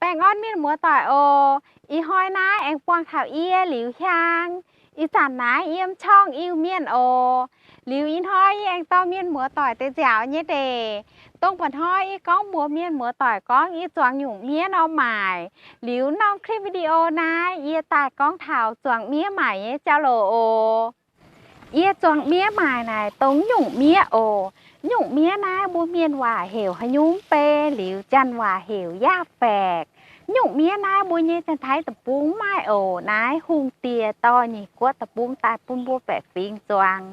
Baengh orn mienh muoz-doic oc. Ih hnoi naaiv aengx buangh taux yie Liuz Hiaang. Ih zanc naaiv yiem ช่อง Iu-Mienh oc. Liuz ih hnoi yie aengx dorh mienh muoz-doic deix nziaaux nyei ndeic. Dongh mba'hnoi yie gorngv mbuox mienh muoz-doic gorngv yie zuangx nyungc miev nor maaic. Liuz norm คลิปวิดีโอ naaiv yie daaih gorngv taux zuangx miev maaic nyei jauv-louc oc. Yie zuangx miev maaic naaic dongh nyungc miev oc. Nyungc miev naaiv mbuo mienh waac heuc haaix nyungc mv bei, liuz janx waac heuc ย่าแฝก. Nyungc miev naaiv mbuo nyei Janx-Taiv deic-bung mv maaih oc. Naaiv hungh diex dorh nyei guoqv deic-bung daaih bun mbuo baeqc fingx zuangx.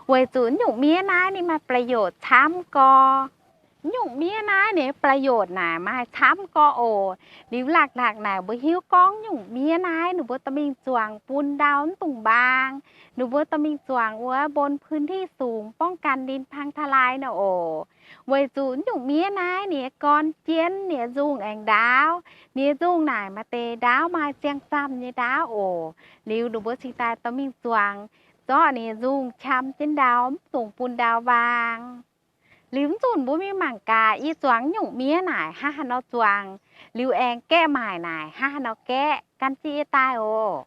Weic zuqc nyungc miev naaiv ninh maaih ประโยชน์ camv gorx. Nyungc miev naaiv ninh ประโยชน์ naaic maaih camv gorx oc. Liuz laangh laangh naaic mbuo hiuv gorngv nyungc miev naaiv ninh mbuo dorh mingh zuangx bun ndau mv dungx mbaang. Ninh mbuo dorh mingh zuangx wuov บนพื้นที่สูง ป้องกันดินพังทลาย nor oc. Weic zuqc nyungc miev naaiv ninh nyei gorn jienv, ninh nyei nzungh aengx ndaauv. Ninh nyei nzungh naaic maaih deix ndaauv maaih ziangh zamh nyei ndaauv oc. Liuz ninh mbuo cingx daaih dorh mingh zuangx, zorqv ninh nyei nzungh qam jienv ndau, mv dungx bun ndau mbaang. Liuz mv zunc mbuo mingh mangc gaax yie zuangx nyungc miev naaic hnangv haaix nor zuangx, liuz aengx gaeqv maaic naaic hnangv haaix nor gaeqv, gan jienv yie daaih oc.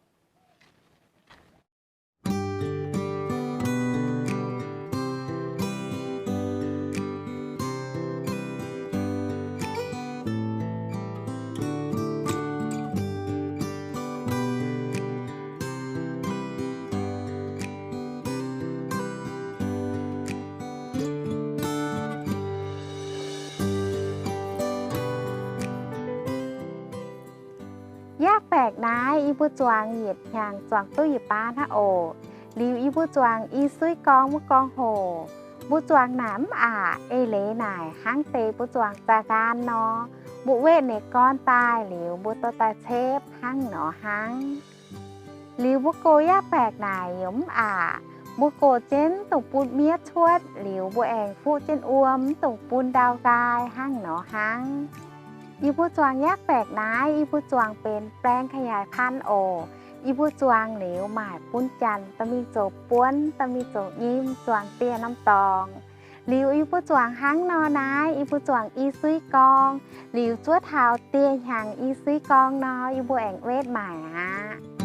Yaav baeqc naaiv yie mbuo zuangx yietc hnyangx zuangx duqv yietc baav hnangv oc. Liuz yie mbuo zuangx i suiv gorngv wuov gorngv hoc. Mbuo zuangx naaic mv aqc, eix leiz naaic hnangv deix mbuo zuangx zaah nqaang nor, mbuo wetv ninh gorn daaih liuz mbuo dorh daaih cepv hnangv nor hnangv. Liuz mbuo gox yaav baeqc naaic yaac mv aqc. Mbuo gox jienv dongh bun miev cuotv liuz mbuo aengx fuqv jienv wuom, dongh bun ndau nqaai hnangv nor hnangv. Yie mbuo zuangx yaav baeqc naaiv yie mbuo zuangx benx แปลงขยายพันธุ์ oc. Yie mbuo zuangx liuz maaic bun janx dorh mingh zoux buonv, dorh mingh zoux nyim, zuangx dieh norm dorngx. Liuz yie mbuo zuangx hnangv nor naaiv yie mbuo zuangx i suiv gorngv. Liuz zuov taux dieh hnyangx i suiv gorngv nor yie mbuo aengx wetv maaic aqv.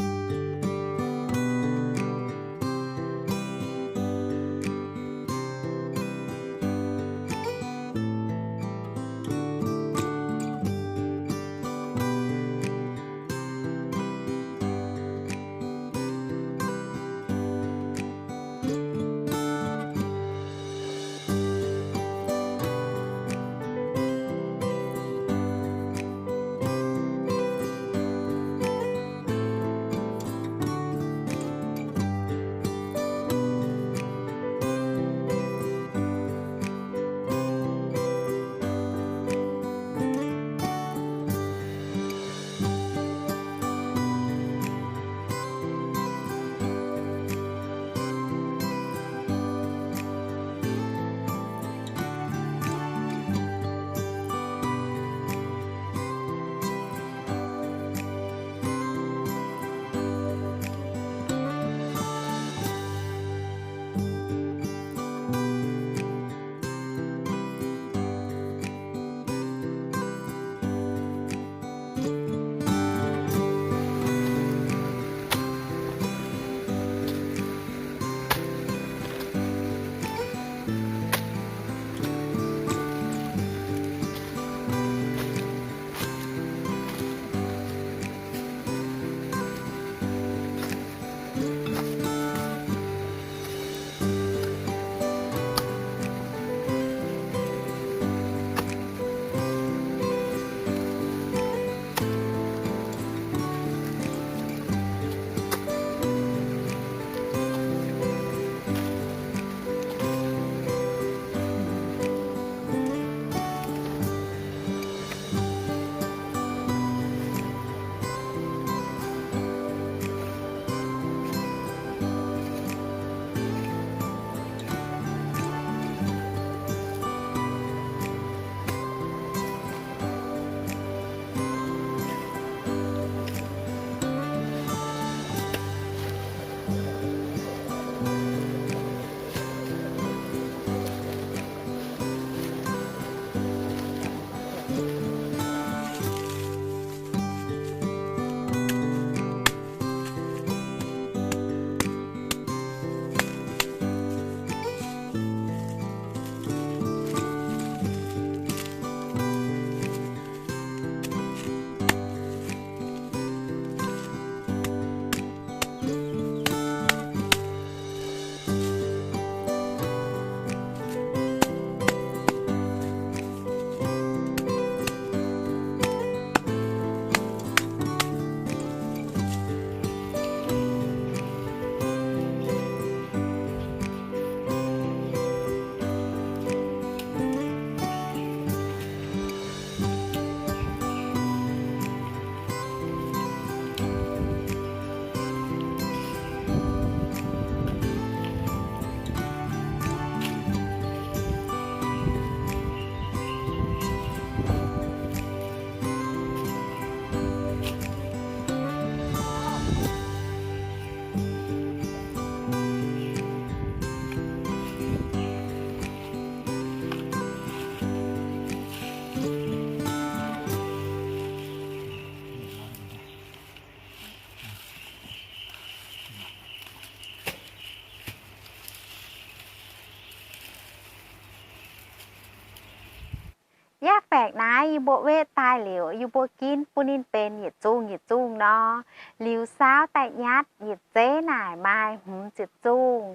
Baeqc naaiv yie mbuo wetv daaih liuz, yie mbuo ginv bun ninh benx yietc zungh yietc zungh nor. Liuz saauv daaih nyatv yietc zeiv naaic maaih hmz ziepc zungh.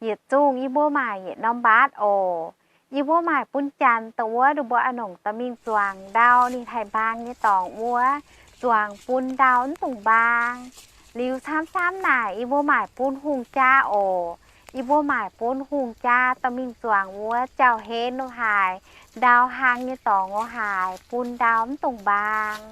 Yietc zungh yie mbuo maaic yietc norm mbaatv oc. Yie mbuo maaic bun janx dongh wuov ndongc mbuo a'nongc dorh mingh zuangx ndau ninh haih mbaang nyei dorngx wuov, zuangx bun ndau mv dungx mbaang. Liuz camv-camv naaic yie mbuo maaic bun hungh jaa oc. Yie mbuo maaic bun hungh jaa dorh mingh zuangx wuov jauv-hlen lo haaix, ndau hlang nyei dorngx lo haaix, bun ndau mv dungx mbaang.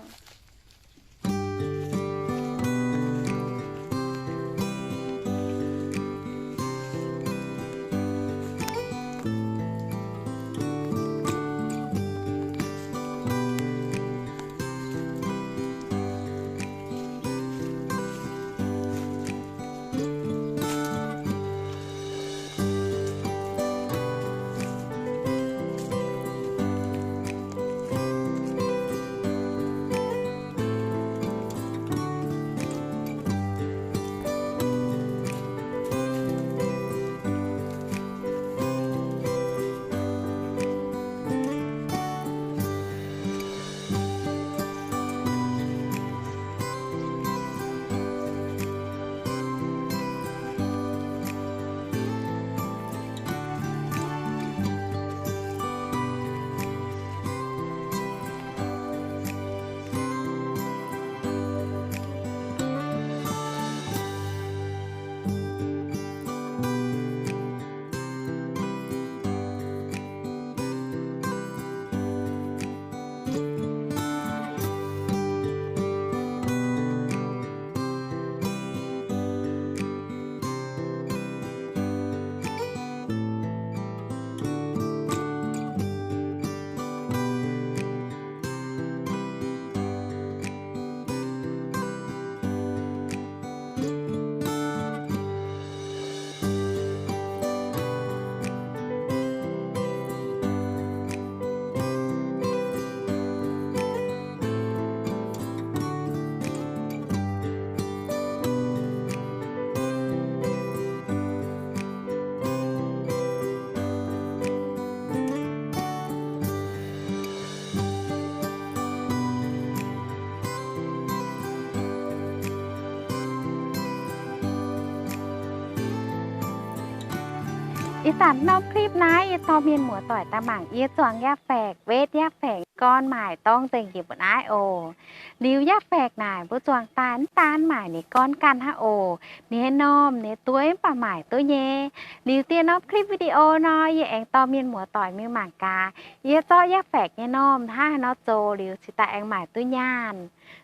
Ih zanc norm คลิป naaiv yie dorh mienh muoz-doic daaih mangc yie zuangx yaac faeqc, wetv yaac faeqc nyei gorn maaic dorng nzengc njiec mbu'naaiv oc. Liuz yaac faeqc naaic mbuo zuangx daaih mv daan maaic ninh gorn ganh hnangv oc. Ninh nyei normh, ninh nyei dueiv mv baac maaic duqv nyei. Liuz dieh norm คลิป video nor, yie aengx dorh mienh muoz-doic mingh mangc gaax yie zorqv yaac faeqc nyei normh hnangv haaix nor zoux liuz cingx daaih aengx maaic duqv nyaanh.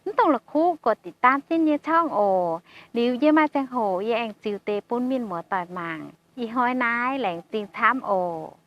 Mv dungx la'kuqv กดติดตาม jienv yie nyei ช่อง oc. Liuz yie maaih ziangh hoc yie aengx ziux deix bun mienh muoz-doic mangc. Ih hnoi naaiv laengz zingh camv oc.